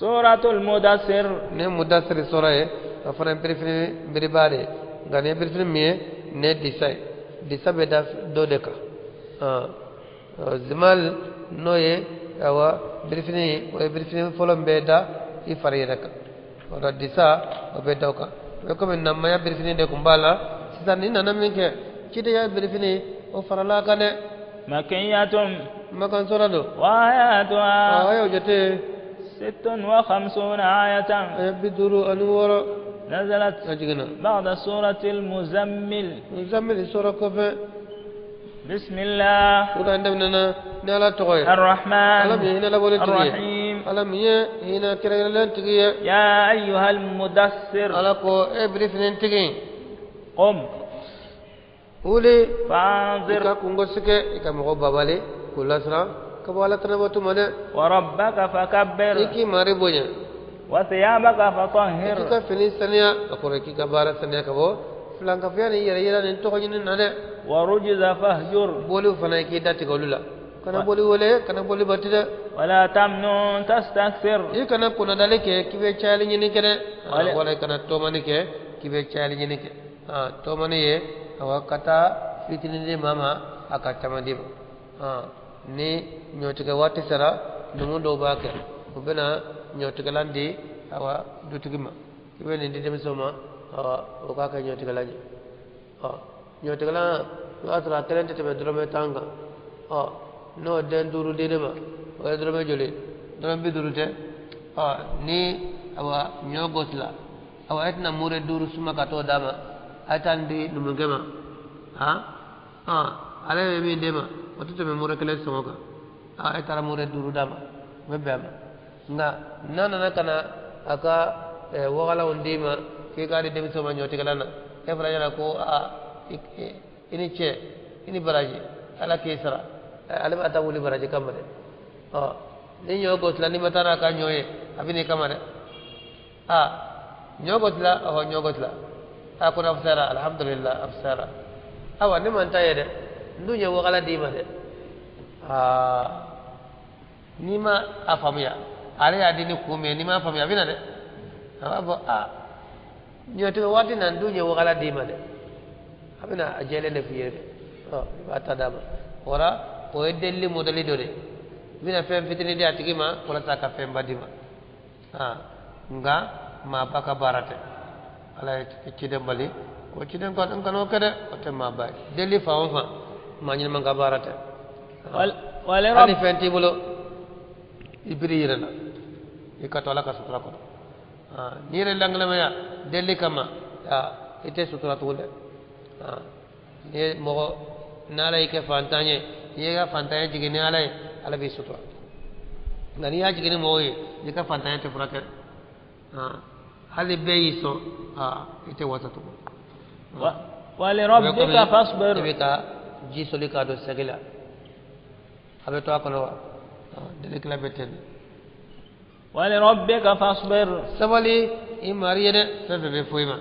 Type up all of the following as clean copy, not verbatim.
سورة المدثر. Nin ye Mudasiri sura ye, a fana ye birifini biriba de ye, nka nin ye birifini min ye, nin ye disa ye. Disa bɛ da dɔ de kan. Zimal n'o ye, awa, birifini, o ye birifini fɔlɔ min bɛ da i fari yɛrɛ kan. O la disa, o bɛ da o kan. O bɛ komi namaya birifini de tun b'a la. Sisan nin nana min kɛ, cidenya birifini, o farala a kan dɛ. مكية. Makan sura don. وآياتها A y'o jate 56 آية. Aya 56. نزلت A jiginna بعد سورة المزمل. Muzamili sura kɔfɛ. بسم الله Sura in daminɛna ni Ala tɔgɔ ye, Ala الرحمن min ye hinɛ labɔli tigi ye, الرحيم. Ala min ye hinɛ kɛrɛnkɛrɛnlen tigi ye. يا أيها المدثر. Ala ko: e birifini tigi, قم wuli i فأنذر. ka kungosi kɛ, i ka mɔgɔ babali k'u lasiran ka bɔ Ala tɛnɛbɔtu ma dɛ. وربك I فكبر. k'i mari bonya. وثيابك I فطهر. k'i ka fini saniya, a kɔrɔ k'i ka baara saniya ka bɔ filankafoya ni yɛrɛ yira ni tɔgɔ ɲini na dɛ. والرجز فاهجر. Boliw fana, i k'i da tigɛ olu la, kana boli wele, kana boli bati dɛ. ولا تمنن تستكثر. I kana kunnadali kɛ k'i bɛ cayali ɲini kɛ dɛ. Wale. Wala i kana tɔmani kɛ k'i bɛ cayali ɲini kɛ. Tɔmani ye, awa, ka taa fitinin di maa ma, a ka caman di ma. Ni ɲɔtigɛ waati sera, numu dɔw b'a kɛ, u bɛna ɲɔtigɛlan di, awa, dutigi ma, i bɛ nin di denmisɛnw ma, awa, o k'a kɛ ɲɔtigɛlan ye. Ɔ, ɲɔtigɛlan, o y'a sɔrɔ a kelen tɛ tɛmɛ dɔrɔmɛ 10 kan. Ɔ, n'o den duuru dir'i ma, o ye dɔrɔmɛ joli? Dɔrɔmɛ 50 tɛ? Ɔ, ni, awa, ɲɔ gosila, awa, e tɛna mure 5 suma ka t'o d'a ma: a ye taa nin di numukɛ ma. Han, ɔ, ale bɛ min d'e ma, o tɛ tɛmɛ mure kelen sɔngɔ kan. A, e taara mure 5 d'a ma, o bɛ bɛn a ma. Nka n'a nana ka na a ka wagalanw d'i ma k'i k'a di denmisɛnw ma ɲɔtigɛlan na, e fana ɲɛna ko aa, i ni cɛ, i ni baraji, Ala k'i sara. Ale b'a ta wuli baraji kama dɛ. Ɔ, ni ɲɔ gosila, n'i ma taa n'a ka ɲɔ ye, a bɛ n'i kama dɛ. Aa, ɲɔ gosila, ɔhɔ, ɲɔ gosila, a ko a fisayara, alhamdulillah, a fisayara. Awa, ne man ta ye dɛ, n dun ye wagala d'i ma dɛ. Aa, n'i ma a faamuya, ale y'a di ni kun min ye, n'i m'a faamuya, a bɛ na dɛ, a b'a fɔ: aa, ɲɔtigɛ waati na, n dun ye wagala d'i ma dɛ. A bɛna a jɛlen de f'i ye dɛ. Ɔ, i b'a ta d'a ma. O la, o ye delili modèle dɔ de ye. I bɛna fɛn fitinin di a tigi ma walasa a ka fɛnba d'i ma. Aa, nka maaba ka baara tɛ. Ala ye ciden bali ko ciden ka n kan'o kɛ dɛ, o tɛ maaba ye. Delili fan o fan, maa ɲɛnama ka baara tɛ. Hali ولرب fɛn t'i bolo, i biri i yɛrɛ la, i ka to Ala ka sutura kɔnɔ. N'i yɛrɛ langalamaya delili kama, i tɛ sutura tugun dɛ. N'i ye mɔgɔ n'Ala y'i kɛ fantan ye, n'i y'i ka fantanya jigin ni Ala ye, Ala b'i sutura. Nka n'i y'a jigin ni mɔgɔw ye, i ka fantanya tɛ furakɛ. Hali bɛɛ y'i sɔn, i tɛ wasa tugun. ولربك I فاصبر. bɛ ka ji soli k'a don sɛgi la, a bɛ to a kɔnɔ wa? Delikɛla bɛ ten de. ولربك فاصبر. Sabali i mari ye dɛ. Fɛn fɛn bɛ fɔ i ma,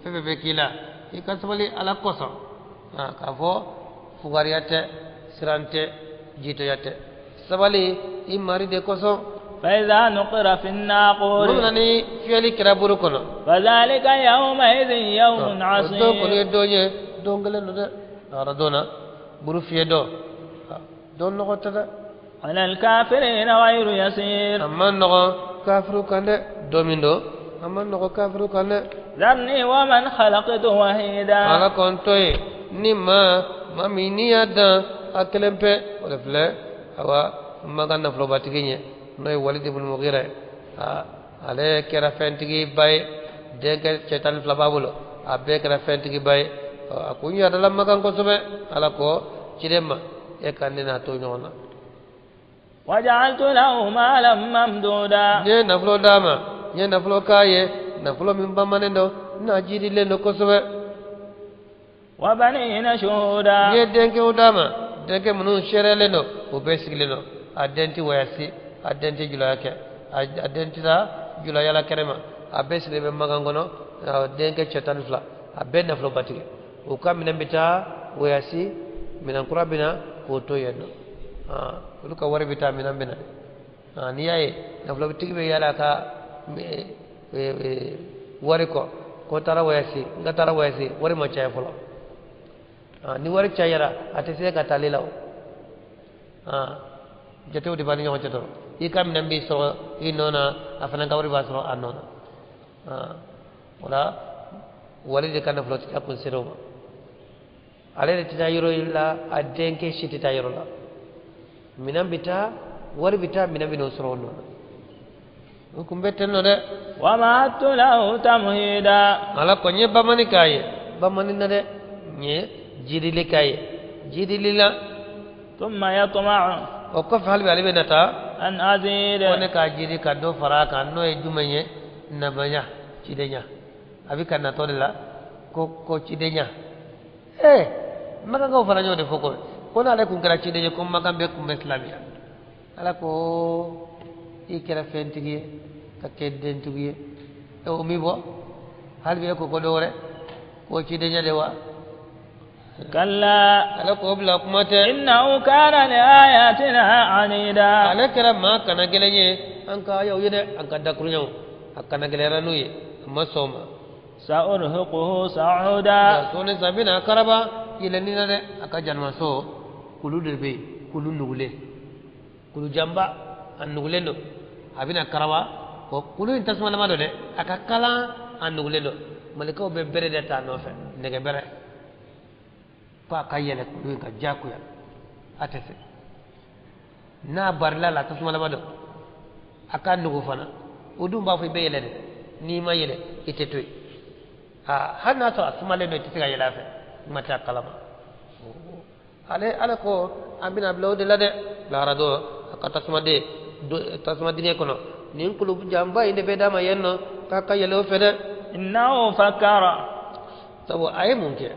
fɛn fɛn bɛ k'i la, i ka sabali Ala kosɔn. K'a fɔ fugariya tɛ, siran tɛ, jitɔya tɛ. Sabali i mari de kosɔn. فإذا نقر في الناقور. Tuma min na ni fiyɛli kɛra buru kɔnɔ, فذلك يومئذ يوم o don kɔni ye عسير. don ye, don gɛlɛn don dɛ. Lahara don na, buru fiyɛ don, don nɔgɔ tɛ dɛ. على الكافرين غير يسير. A ma nɔgɔn kafiru kan dɛ. Don min don, a ma nɔgɔn kafiru kan dɛ. ذرني ومن خلقت وحيدا. Ala ko n to yen ni maa maa min n'i y'a dan a kelen pe. O de filɛ, awa, n ma ka nafolobatigi ɲɛ, n'o ye Walid ibn Mughira ye. Aa, ale kɛra fɛntigi ba ye, denkɛ cɛ 12 b'a bolo, a bɛɛ kɛra fɛntigi ba ye. A kun yadala Makan kosɛbɛ. Ala ko ciden ma: e ka ne n'a to ɲɔgɔn na. وجعلت له مالا ممدودا. N ye nafolo d'a ma, n ye nafolo k'a ye, nafolo min bamanen don n'a jidilen don kosɛbɛ. وبنين شهودا. N ye denkɛw d'a ma, denkɛ minnu seereyalen don, o bɛɛ sigilen don. A den tɛ wɔyasi, a den tɛ julaya kɛ, a den tɛ taa julayala kɛnɛ ma, a bɛɛ sigilen bɛ Makan kɔnɔ. A denkɛ cɛ 12, a bɛɛ nafolobatigi. U ka minɛn bɛ taa wɔyasi, minɛn kura bɛ na k'o to yen nɔ. Olu ka wari bɛ taa, minɛn bɛ na. N'i y'a ye nafolotigi bɛ yaala ka wari kɔ ko taara wayasi n ka taara wayasi wari ma caya fɔlɔ ni wari cayara a tɛ se ka taali la o jatew de b'a ni ɲɔgɔn cɛ dɔrɔn i ka minɛn b'i sɔrɔ i nɔ na a fana ka wari b'a sɔrɔ a nɔ na o la wali de ka nafolotigiya kun sera o ma ale de tɛ taa yɔrɔ la a denkɛ si tɛ taa yɔrɔ la minɛn bɛ taa wari bɛ taa minɛn bɛ n'o sɔrɔ o nɔ na o kun bɛ ten nɔ dɛ. ومهدت له تمهيدا. Ala ko n ye bamani k'a ye bamani na dɛ n ye jidili k'a ye jidili la. ثم يطمع. O kɔfɛ hali bi ale bɛ na taa. أن أزيد. Ko ne k'a jidi ka dɔ fara a kan n'o ye jumɛn ye nabanya cidenya a bɛ ka natɔ de la ko cidenya makankaw fana y'o de fɔ ko n'ale kun kɛra ciden ye ko makan bɛɛ kun bɛ silamɛya ala ko i kɛra fɛntigi ye ka kɛ dentigi ye o min bɔ hali bi e ko ko dɔ wɛrɛ ko cidenya de wa. كلا. Ala k'o bila kuma tɛ. إنه كان لآياتنا عنيدا. Ale kɛra maa kana gɛlɛn ye an ka ayaw ye dɛ an ka dakuruɲaw a kana gɛlɛyara n'u ye a ma sɔn o ma. سأرهقه صعودا. Sɔɔni sa bɛna karaba yɛlɛnni na dɛ a ka janmaso kulu de bɛ yen kulu nugulen kulu janba a nugulen don a bɛna karaba o kulu in tasumalama don dɛ a ka kalan a nugulen don malikaw bɛ bere de ta a nɔfɛ nɛgɛ bere ko a ka yɛlɛ kulu in ka diyagoya a tɛ se n'a barila la tasumalama don a ka nugu fana o dun b'a fɔ i bɛ yɛlɛ dɛ n'i ma yɛlɛ i tɛ to yen hali n'a sɔrɔ a sumalen don i tɛ se ka yɛlɛ a fɛ kuma tɛ a kalama ale ala ko an bɛna bila o de la dɛ lahara don a ka tasuma dingɛ kɔnɔ nin kulu janba in de bɛ d'a ma yen nɔ k'a ka yɛlɛ o fɛ dɛ. إنه فكر. Sabu a ye mun kɛ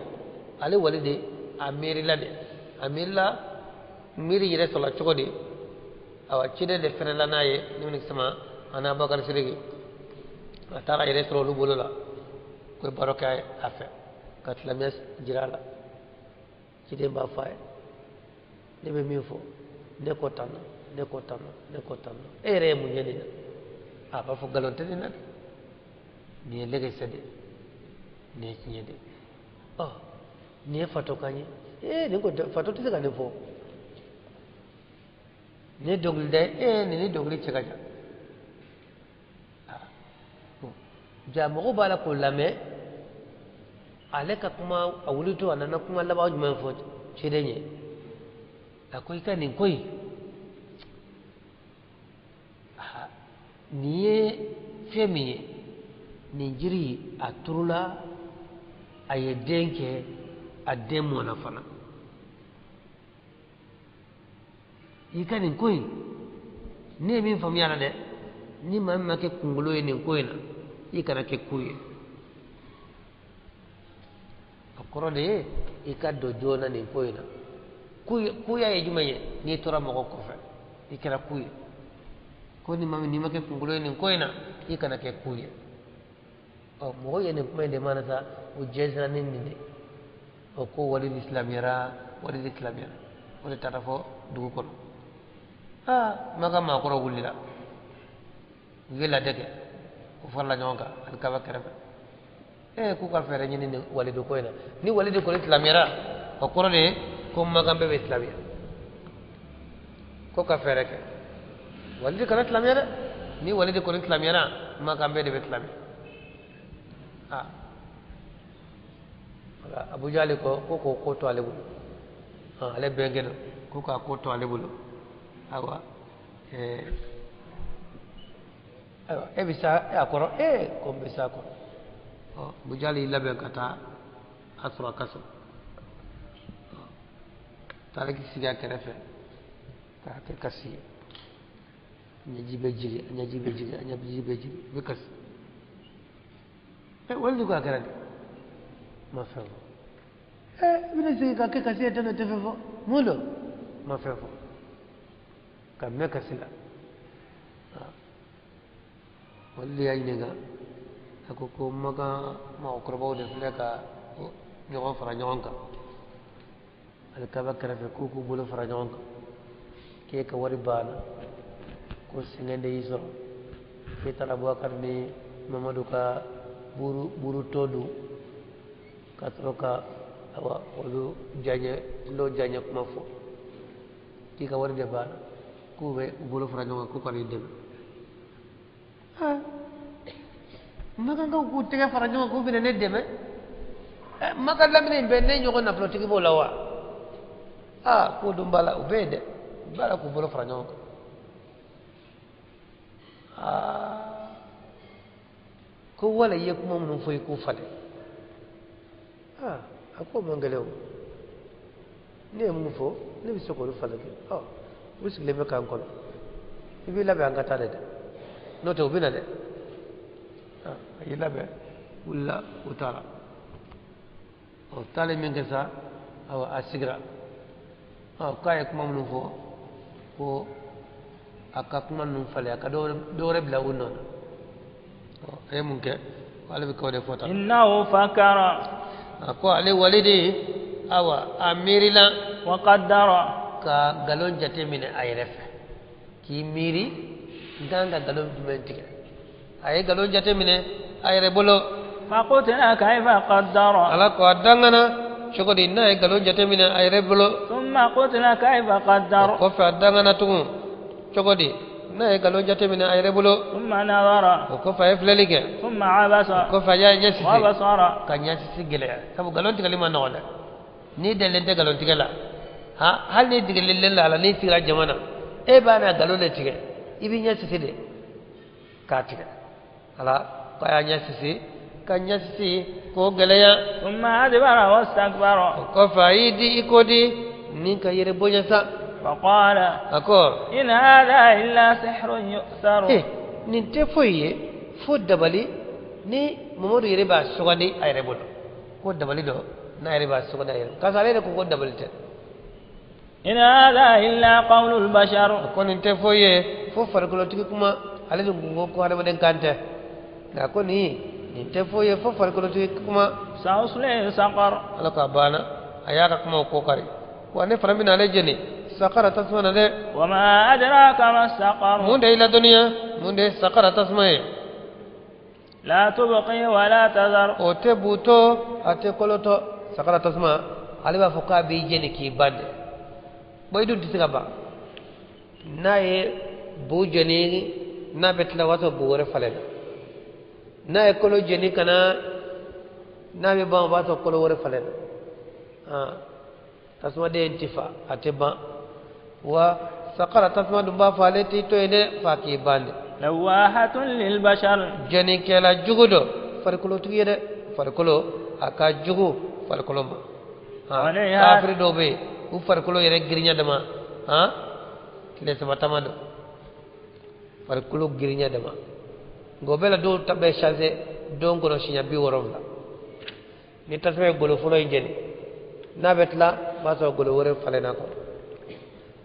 ale wali de a miirila de a miirila miiri yɛrɛ sɔrɔla cogo di awa ciden de fɛrɛla n'a ye ni sama a n'a Bakari Sidiki a taara yɛrɛ sɔrɔ olu bolo la ko ye baro kɛ a fɛ ka silamɛya jira a la ciden b'a fɔ a ye ne bɛ min fɔ ne ko tan na ne ko tan na ne ko tan na e yɛrɛ ye mun ye nin na a b'a fɔ nkalon tɛ nin na dɛ nin ye lɛgɛsɛ de nin ye tiɲɛ de nin ye fatɔ kan ye nin ko fatɔ tɛ se ka nin fɔ nin ye dɔnkilida ye nin ni dɔnkili cɛ ka jan ja mɔgɔw b'a la k'o lamɛn ale ka kuma a wulitɔ a nana kuma laban jumɛn fɔ ciden ye a ko i ka nin ko in nin ye fɛn min ye nin jiri a turula a ye den kɛ a den mɔna fana i ka nin ko in ne ye min faamuya la dɛ ni maa min ma kɛ kunkolo ye nin ko in na i kana kɛ ku ye a kɔrɔ de ye i ka don joona nin ko in na kuya ye jumɛn ye n'i tora mɔgɔ kɔfɛ i kɛra ku ye ko ni maa min n'i ma kɛ kunkolo ye nin ko in na i kana kɛ ku ye ɔ mɔgɔ ye nin kuma in de mana sa o jɛnsɛra ni nin de o ko wali silamɛyara wali silamɛyara o de taara fɔ dugu kɔnɔ maka maakɔrɔ wulila u ye lajɛ kɛ u farala ɲɔgɔn kan alikaba kɛrɛfɛ k'u ka fɛɛrɛ ɲini ni walidu ko in na ni walidu kɔni silamɛyara o kɔrɔ de ye ko makan bɛɛ bɛ silamɛya ko ka fɛɛrɛ kɛ walidu kana silamɛya dɛ ni walidu kɔni silamɛyara makan bɛɛ de bɛ silamɛya wala Abu Jali ko k'o ko to ale bolo ale bɛnkɛ don ko k'a ko to ale bolo ayiwa ayiwa e bɛ s'a kɔrɔ ko n bɛ s'a kɔrɔ Abu Jali y'i labɛn ka taa a sɔrɔ a ka so taara k'i sigi a kɛrɛfɛ k'a kɛ kasi ye ɲɛji bɛ jigin a ɲɛji bɛ jigin a ɲɛji bɛ jigin i bɛ kasi wali ko a kɛra di ma fɛn fɔ i bɛna sigi ka kɛ kasi ye ten tɛ fɛn fɔ mun don ma fɛn fɔ ka mɛn kasi la wali y'a ɲininka a ko ko makan mɔgɔkɔrɔbaw de filɛ ka ɲɔgɔn fara ɲɔgɔn kan alikaba kɛrɛfɛ k'u k'u bolo fara ɲɔgɔn kan k'e ka wari banna Ko sɛgɛn de y'i sɔrɔ k'e taara Bubakari ni Mamadu ka buru tɔ dun ka sɔrɔ ka awa olu jaɲɛ n'o jaɲɛ kuma fɔ k'i ka wari de banna k'u bɛ u bolo fara ɲɔgɔn kan k'u ka n'i dɛmɛ. Makankaw k'u tɛgɛ fara ɲɔgɔn kan k'u bɛna ne dɛmɛ. Makan lamini in bɛɛ ne ɲɔgɔn nafolotigi b'o la wa? Aa k'o dun b'a la u bɛ yen dɛ, u b'a la k'u bolo fara ɲɔgɔn kan. Aa ko wala i ye kuma minnu fɔ i k'u falen. Aa a k'o man gɛlɛn o, ne ye mun fɔ ne bɛ se k'olu falen kɛ. Ɔ u sigilen bɛ k'an kɔnɔ, i b'i labɛn an ka taa dɛ, n'o tɛ u bɛ na dɛ. A y'i labɛn wulila u taara. Ɔ taalen min kɛ sa, awa a sigira. Ɔ k'a ye kuma minnu fɔ ko a ka kuma ninnu falen, a ka dɔ wɛrɛ bila u nɔ na. Ɔ a ye mun kɛ ale bɛ k'o de fɔ tan. Innahu fakara. A ko ale walidi awa a miirila. Wa qaddara. Ka nkalon jate minɛ a yɛrɛ fɛ, k'i miiri n kan ka nkalon jumɛn tigɛ. A ye nkalon jate minɛ a yɛrɛ bolo. Faqutila kayfa qaddara. Ala ko a dangana cogo di n'a ye nkalon jate minɛ a yɛrɛ bolo. Thumma qutila kayfa qaddara. O kɔfɛ a dangana tugun cogo di n'a ye nkalon jate minɛ a yɛrɛ bolo. Thumma nadara. O kɔfɛ a ye filɛli kɛ. Thumma abasa. O kɔfɛ a y'a ɲɛ sisi. Wa basara. Ka ɲɛ sisi gɛlɛya, sabu nkalon tigɛli ma nɔgɔn dɛ. N'i delilen tɛ nkalon tigɛ la, hali n'i degelen la a la, n'i sigira jama na, e b'a na nkalon de tigɛ, i b'i ɲɛ sisi de k'a tigɛ. Ala ko a y'a ɲɛ sisi ka ɲɛ sisi k'o gɛlɛya. Thumma adbara wastakbara. O kɔfɛ a y'i di i ko di ni ka yɛrɛ bonya sa. Faqala. A ko. In hadha illa sihrun yu'tharu. Nin tɛ foyi ye fo dabali ni Mamadu yɛrɛ b'a sugandi a yɛrɛ bolo, ko dabali dɔ n'a yɛrɛ b'a sugandi a yɛrɛ bolo, k'a sɔrɔ ale yɛrɛ ko ko dabali tɛ. In hadha illa qawlul bashar. Ko nin tɛ foyi ye fo farikolotigi kuma, ale dun ko ko hadamaden kan tɛ, nka ko nin tɛ foyi ye fo farikolotigi kuma. Sa'uslihi saqar. Ala k'a banna a y'a ka kumaw ko kari, wa ne fana bɛna ale jeni sakara tasuma na dɛ. Wa ma adraka ma saqar. Mun de y'i ladɔnniya mun de ye sakara tasuma ye? La tubqi wa la tazar. O tɛ butɔ a tɛ kolotɔ. Sakara tasuma ale b'a fɔ k'a b'i jeni k'i ban dɛ. Bon i dun tɛ se ka ban. N'a ye bu jeni n'a bɛ tila o b'a sɔrɔ bu wɛrɛ falenna. N'a ye kolo jeni ka na n'a bɛ ban o b'a sɔrɔ kolo wɛrɛ falenna. Tasuma den tɛ fa a tɛ ban. Wa sakara tasuma dun b'a fɔ ale t'i to yen dɛ f'a k'i ban dɛ. Lawahatun lil bashar. Jɛnikɛla jugu dɔ farikolotigi ye dɛ, farikolo a ka jugu farikolo ma. Kafiri dɔw bɛ yen u farikolo yɛrɛ girinya dama, tile saba tama don farikolo girinya dama. Nka o bɛɛ la dɔw ta bɛ changer don kɔnɔ siɲɛ 70. Ni tasuma ye golo fɔlɔ in jeni n'a bɛ tila o b'a sɔrɔ golo wɛrɛ falenna kɔ,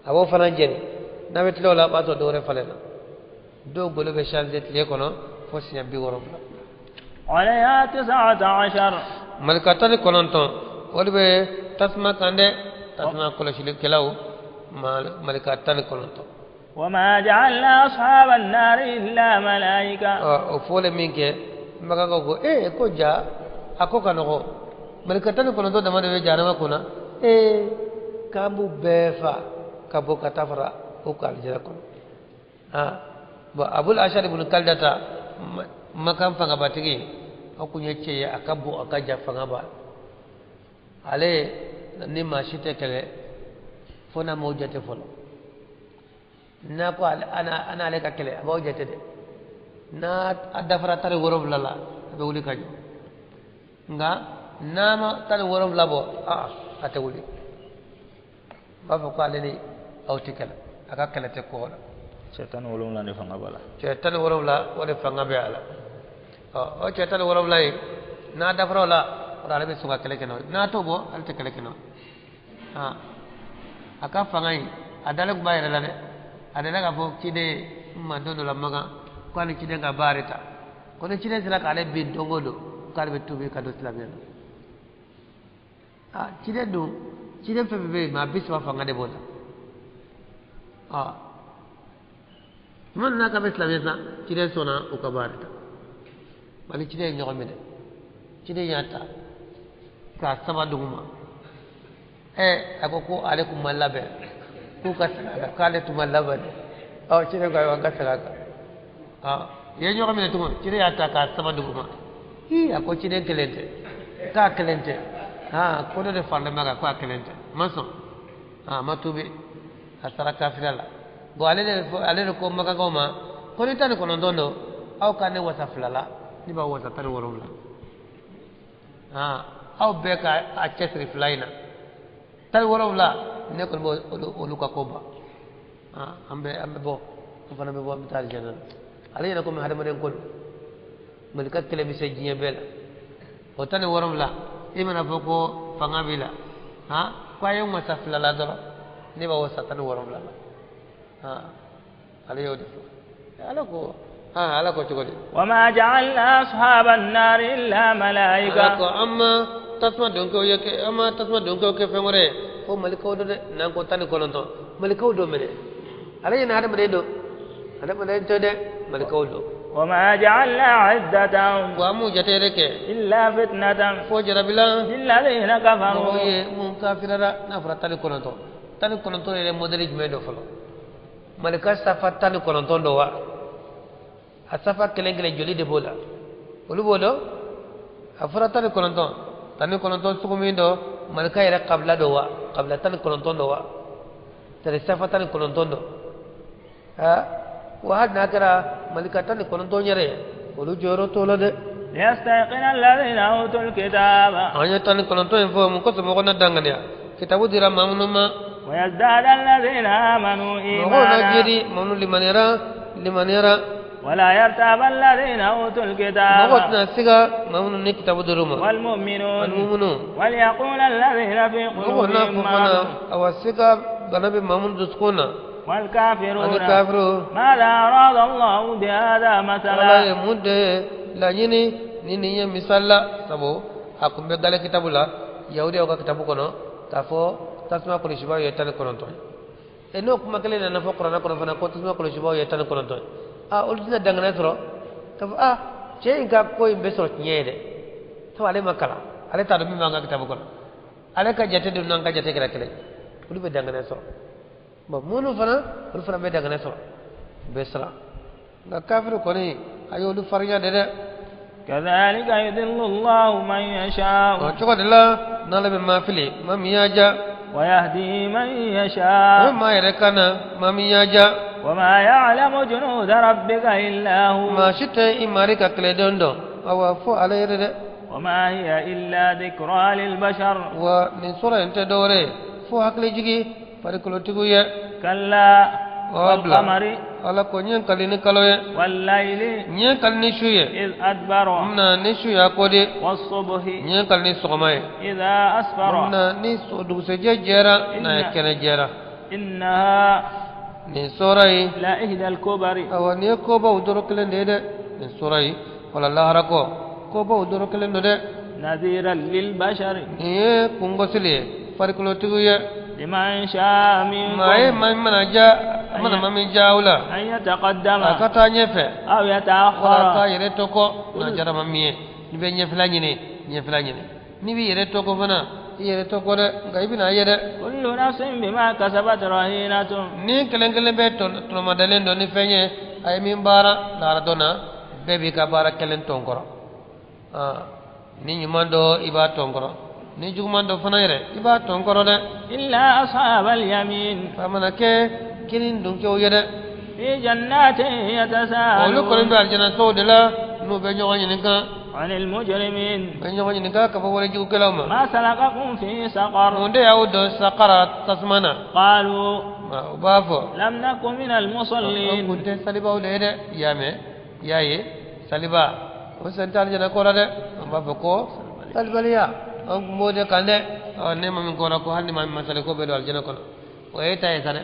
a b'o fana jeni n'a bɛ tila o la o b'a sɔrɔ dɔ wɛrɛ falenna. Dɔw golo bɛ changer tile kɔnɔ fo siɲɛ 70. Alayha 19. Malika 19 o de bɛ tasuma kan dɛ, tasuma kɔlɔsilikɛlaw malika 19. Wa ma ja'alna ashaban nari illa malaika. O fɔlen min kɛ Makankaw ko ko ja a ko ka nɔgɔn, malika 19 dama de bɛ jahanama kunna, k'an b'u bɛɛ fa ka bɔ ka taa fara o kan alijana kɔnɔ. Bon Abul Ashar ibn Kaldata Makan fangabatigi o kun ye cɛ ye, a ka bon a ka ja fanga b'a la. Ale ni maa si tɛ kɛlɛ fo n'a m'o jate fɔlɔ. N'a ko a n'ale ka kɛlɛ a b'aw jate dɛ, n'a a dafara 17 la a bɛ wuli ka jɔ, nka n'a ma 17 bɔ a tɛ wuli. N b'a fɔ ko ale ni aw tɛ kɛlɛ, a ka kɛlɛ tɛ kɔgɔ la. Cɛ 17 de fanga b'a la. Cɛ 17 o de fanga bɛ a la. O cɛ 17 in n'a dafara o la o la ale bɛ sɔn ka kɛlɛ kɛ n'o ye, n'a t'o bɔ ale tɛ kɛlɛ kɛ n'o ye. A ka fanga in a dalen tun b'a yɛrɛ la dɛ, a delila k'a fɔ ciden n ma don dɔ la Makan ko ale ciden ka baara ta, ko ni ciden sera k'ale bin don o don k'ale bɛ tuubi ka don silamɛya la. Ciden dun ciden fɛn fɛn bɛ yen maa 30 fanga de b'o la. Tuma n'a ka bɛ silamɛ sa ciden sɔnna u ka baara ta bali ciden ye ɲɔgɔn minɛ ciden y'a ta k'a saba duguma a ko ko ale tun ma labɛn k'u ka segin a kan k'ale tun ma labɛn dɛ ɔ ciden ko ayiwa an ka segin a kan u ye ɲɔgɔn minɛ tugun ciden y'a ta k'a saba duguma a ko ciden kelen tɛ k'a kelen tɛ ko dɔ de faralen b'a kan k'a kelen tɛ ma sɔn a ma tuubi a sara kafiriya la bon ale de ko makakaw ma ko ni 19 don aw ka ne wasa 2 la ne b'a wasa 17 aw bɛɛ ka a cɛsiri 2 in na 17 ne kɔni b'o olu ka ko ban an bɛ bɔ an fana bɛ bɔ an bɛ taa alijana la ale yɛrɛ komi hadamaden ko don malika kelen bɛ se diɲɛ bɛɛ la o 17 i mana fɔ ko fanga b'i la ko a ye n wasa 2 la dɔrɔn ne b'a wasa 17 la ale y'o de fɔ ala ko ala ko cogo di وما جعلنا أصحاب النار إلا ملائكة ala ko an ma tasuma donkew ye an ma tasuma donkew kɛ fɛn wɛrɛ ye fo malikaw don dɛ n'an ko 19 malikaw don minɛ ale ɲɛna hadamaden don hadamaden tɛ dɛ malikaw don وما جعلنا عدتهم وامو جتيرك إلا فتنة فجربلا للذين كفروا من كافر نفر 19 19 yɛrɛ modèle jumɛn dɔ fɔlɔ malika safa 19 dɔ wa a safa kelen kelen joli de b'o la olu b'o dɔn a fɔra 19 19 sugu min dɔ malika yɛrɛ kabila dɔ wa kabila 19 dɔ wa c'est safa 19 dɔ wa hali n'a kɛra malika 19 yɛrɛ ye olu jɔyɔrɔ t'o la dɛ ليستيقن الذين أوتوا الكتاب an ye 19 in fɔ mun kosɔn mɔgɔ na danganiya kitabu dira maa minnu ma ويزداد الذين آمنوا mɔgɔw na إيمانا jiri maa minnu limaniyara ولا يرتاب الذين أوتوا mɔgɔ الكتاب tɛna siga maa minnu ni kitabu dir'u ma والمؤمنون ani mumunu وليقول الذين في mɔgɔw n'a قلوبهم fɔ fana مرض awa siga bana bɛ maa minnu dusukun na ani والكافرون kafiru ماذا أراد الله بهذا ala مثلا ye mun de laɲini ni nin ye misali la sabu a kun bɛ gale kitabu la yahudiyaw ka kitabu kɔnɔ k'a fɔ tasuma kɔlɔsibaw ye 19 ye n'o kuma kelen nana fɔ kuranɛ kɔnɔ fana ko tasuma kɔlɔsibaw ye 19 ye olu tɛna danganiya sɔrɔ k'a fɔ cɛ in ka ko in bɛ sɔrɔ tiɲɛ ye dɛ sabu ale ma kalan ale t'a dɔn min b'an ka kitabu kɔnɔ ale ka jate de n'an ka jate kɛra kelen olu bɛ danganiya sɔrɔ bon minnu fana olu fana bɛ danganiya sɔrɔ u bɛ siran nka kafiru kɔni a y'olu farinya de dɛ كذلك يضل الله من يشاء o cogo de la n'ale bɛ maa fili maa min y'a ja ويهدي من o يشاء bɛ maa yɛrɛ kan na maa min y'a ja وما يعلم جنود ربك إلا هو maa si tɛ i mari ka kɛlɛden dɔn awa fo ale yɛrɛ dɛ وما هي إلا ذكرى للبشر wa nin sura in tɛ dɔwɛrɛ ye fo hakili jigi farikolotigiw ye كلا o bila والقمر ala ko n ye n kali ni kalo ye والليل n ye n kali ni su ye إذ أدبر n bɛna ni su y'a ko de والصبح n ye n kali ni sɔgɔma ye إذا n أسفر bɛna ni dugusɛjɛ jɛra n'a ye kɛnɛ jɛra إنها nin sura in لإحدى الكبر awa nin ye kobaw dɔrɔ kelen de ye dɛ nin sura in wala lahara kɔ kobaw dɔrɔ kelen don dɛ نذيرا للبشر nin ye kungosili ye farikolotigiw ye لمن شاء maa ye منكم maa min mana ja a mana maa min ja aw la أن يتقدم a ka taa ɲɛfɛ أو wala يتأخر k'a yɛrɛ to kɔ n'a jara ma min ye n'i bɛ ɲɛfɛla ɲini ɲɛfɛla ɲini n'i b'i yɛrɛ to kɔ fana i yɛrɛ to kɔ dɛ nka i bɛna a ye dɛ كل نفس بما كسبت رهينة ni kelen kelen bɛ tɔnɔmadalen dɔ ni fɛn ye a ye min baara lahara dɔ na bɛɛ b'i ka baara kelen tɔn kɔrɔ ni ɲuman dɔ i b'a tɔn kɔrɔ ni juguman dɔ fana yɛrɛ i b'a tɔn kɔrɔ dɛ إلا أصحاب اليمين a mana kɛ kini dunkew ye dɛ في جنات olu kɔni يتساءلون bɛ alijanasow de la n'u bɛ ɲɔgɔn ɲininka عن المجرمين u bɛ ɲɔgɔn ɲininka ka bɔ walejugukɛlaw ma ما سلككم في سقر mun de y'aw don sakara tasuma na قالوا u b'a fɔ لم نك من an المصلين kun tɛ salibaw de ye dɛ i y'a mɛn i y'a ye saliba o sen tɛ alijana ko la dɛ an b'a fɔ ko salibaliya an kun b'o de kan dɛ ne ma min kɔrɔ ko hali ni maa min ma sali ko bɛ don alijana kɔnɔ o ye ta ye sa dɛ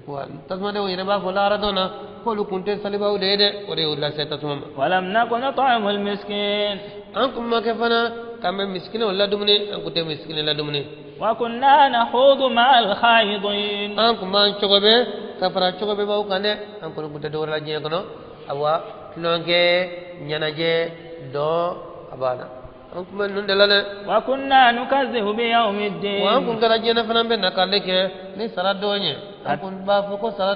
wa tasumadenw yɛrɛ b'a fɔ lahara dɔn na k'olu kun tɛ salibaw de ye dɛ o de y'u lase tasuma ma ولم نك نطعم المسكين an kun ma kɛ fana k'an bɛ misikinɛw ladumuni an kun tɛ misikini ladumuni وكنا نخوض مع الخائضين an kun b'an cogo bɛ Ka fara cogo bɛɛ b'aw kan dɛ an kɔni tun tɛ dɔwɛrɛ la diɲɛ kɔnɔ awa tulonkɛ ɲɛnajɛ dɔn a banna an tun bɛ ninnu de la dɛ wa kunna nukazzibu bi yawmi ddin wa an kun kɛra diɲɛ fana bɛ nakali kɛ ni sara don ye an kun b'a fɔ ko sara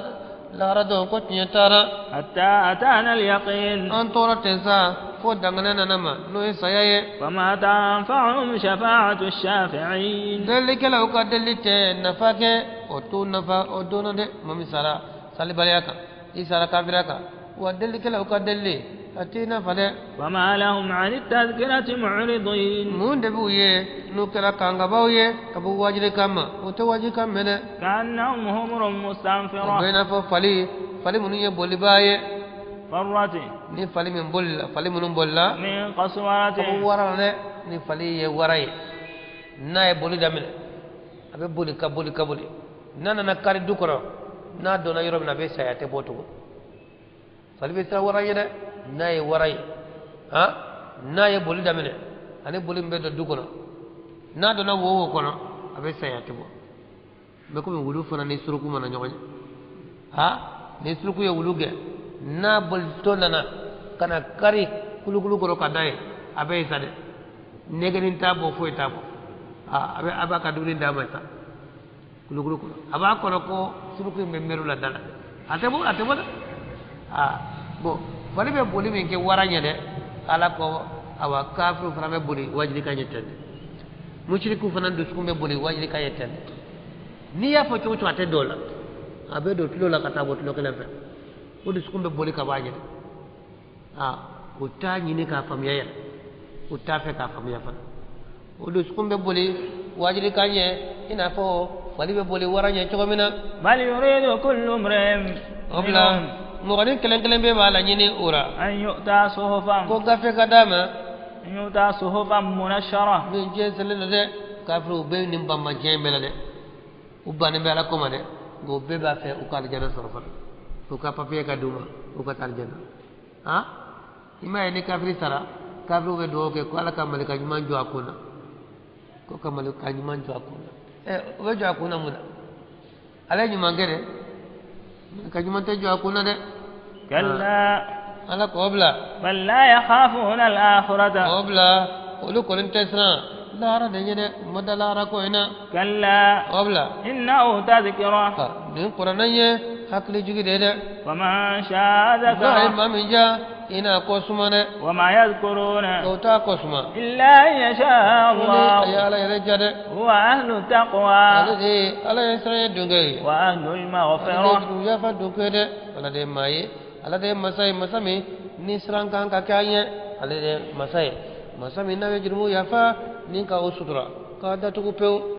lahara don ko tiɲɛ taara hatta atana al-yaqin an tora ten sa fo dangana nana ma n'o ye saya ye fama tanfa'uhum shafa'atu shafi'in delikɛlaw ka deli tɛ nafa kɛ o t'u nafa o don na dɛ maa min sara salibaliya kan i sara kafiriya kan wa delikɛlaw ka deli a t'i nafa dɛ wama lahum 'ani tadhkirati mu'ridin mun de b'u ye n'u kɛra kangabaw ye ka bɔ waajuli ma o tɛ waajuli mɛn dɛ ka'annahum humurun mustanfira o bɛ i n'a fɔ fali fali minnu ye bolibaa ye farrat ni fali min bolila fali minnu bolila min qaswaratin ka bɔ wara la dɛ ni fali ye wara ye n'a ye boli daminɛ a bɛ boli ka boli ka boli n'a nana kari du kɔnɔ n'a donna yɔrɔ min na a bɛ saya a tɛ bɔ tugun fali bɛ siran wara ɲɛ dɛ n'a ye wara ye han n'a ye boli daminɛ ani boli min bɛ don du kɔnɔ n'a donna wo wo kɔnɔ a bɛ saya a tɛ bɔ n bɛ komi wulu fana ni suruku mana ɲɔgɔn ye ha ni suruku ye wulu gɛn n'a bolitɔ nana ka na kari kulukulu kɔrɔ ka da ye a bɛ yen sa dɛ nɛgɛni t'a bɔ foyi t'a bɔ a b'a ka dumuni d'a ma sa kulukulu kɔnɔ a b'a kɔnɔ ko suruku in bɛ mɛru la da la a tɛ bɔ a tɛ bɔ dɛ aa bon fali bɛ boli min kɛ wara ɲɛ dɛ ala ko awa kafiriw fana bɛ boli waajuli kan ɲɛ ten dɛ musirikiw fana dusukun bɛ boli waajuli kan ɲɛ ten dɛ n'i y'a fɔ cogo cogo a tɛ don o la a bɛ don tulo la ka taa bɔ tulo kelen fɛ o dusukun bɛ boli ka bɔ a ɲɛ dɛ aa o t'a ɲini k'a faamuya yɛrɛ o t'a fɛ k'a faamuya fana o dusukun bɛ boli waajuli kan ɲɛ i n'a fɔ fali bɛ boli wara ɲɛ cogo min na bal yuridu kullu imri'in o bila mɔgɔnin kelen kelen bɛɛ b'a laɲini o la an yu'ta suhufan ko gafe ka d'a ma an yu'ta suhufan munashshara min jɛnsɛnlen don dɛ kafiriw bɛ nin banba diɲɛ bɛɛ la dɛ u bannen bɛ ala ko ma dɛ nka u bɛɛ b'a fɛ u ka alijana sɔrɔ fana u ka papiye ka d'u ma u ka taa alijana han i m'a ye ni kafiri sara kafiriw bɛ dugawu kɛ ko ala ka malika ɲuman jɔ a kun na ko ka malika ɲuman jɔ a kun na ɛ o bɛ jɔ a kun na mun na ala ye ɲuman kɛ dɛ malika ɲuman tɛ jɔ a kun na dɛ kalla ala k'o bila bal la yakhafuna al-akhirata k'o bila olu kɔni tɛ siran lahara de ɲɛ dɛ u ma da lahara ko in na kalla k'o bila innahu tadhkira nin kuranɛ ye hakili jigi de ye dɛ faman sha'a n'a ye dhakara maa min diya i n'a kɔ suma dɛ wama yadhkuruna o t'a kɔ suma illa an yasha ko ni a ye Allah ala yɛrɛ diya dɛ huwa ahlu taqwa ale de ye ala ye siran ye dunkɛ ye wa ahlu ale de ye al-maghfirah jurumu yafa dunkɛ ye dɛ ala de ye maa ye ala de ye masa ye masa min ni siran kan ka kɛ a ɲɛ ale de ye masa ye masa min n'a bɛ jurumu yafa ni ka o sutura k'a datugu pewu.